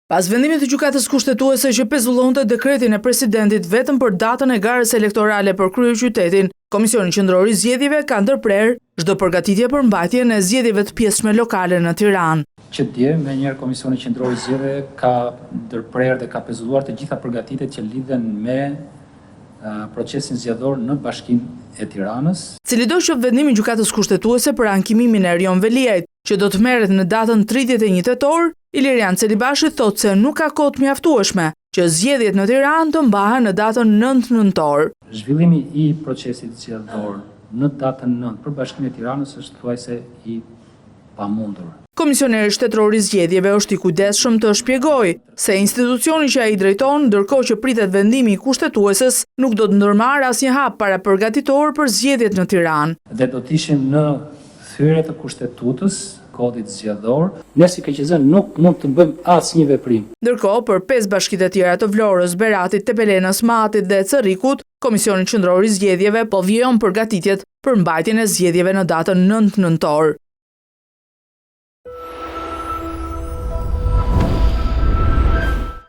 Pas vendimit të Gjykatës Kushtetuese që pezullonte dekretin e presidentit vetëm për datën e garës elektorale për kryeqytetin, Komisioni Qendror i Zgjedhjeve ka ndërprerë çdo përgatitje për mbajtjen e zgjedhjeve të pjesshme lokale në Tiranë. Që dje, menjëherë Komisioni Qendror i Zgjedhjeve ka ndërprerë dhe ka pezulluar të gjitha përgatitjet që lidhen me procesin zgjedhor në Bashkinë e Tiranës. Cilido qoftë vendimi i Gjykatës Kushtetuese për ankimimin e Erion Veliajt, që do të merret në datën 31 tetor, Ilirian Celibashi thotë se nuk ka kohë të mjaftueshme që zgjedhjet në Tiranë të mbahen në datën 9 nëntor. Zhvillimi i procesit zgjedhor në datën 9 për Bashkinë e Tiranës është thuajse i pamundur. Komisioneri Shtetëror i Zgjedhjeve është i kujdesshëm të shpjegojë se institucioni që ai drejton, ndërkohë që pritet vendimi i Kushtetueses, nuk do të ndërmarrë asnjë hap parapërgatitor për zgjedhjet në Tiranë. Dhe do të ishim në thyerje të Kushtetutës, Kodit Zgjedhor. Ne si KQZ nuk mund të bëjmë asnjë veprim. Ndërkohë, për pesë bashkitë e tjera të Vlorës, Beratit, Tepelenës, Matit dhe Cërrikut, Komisioni Qendror i Zgjedhjeve po vijon përgatitjet për mbajtjen e zgjedhjeve në datën 9 nëntor.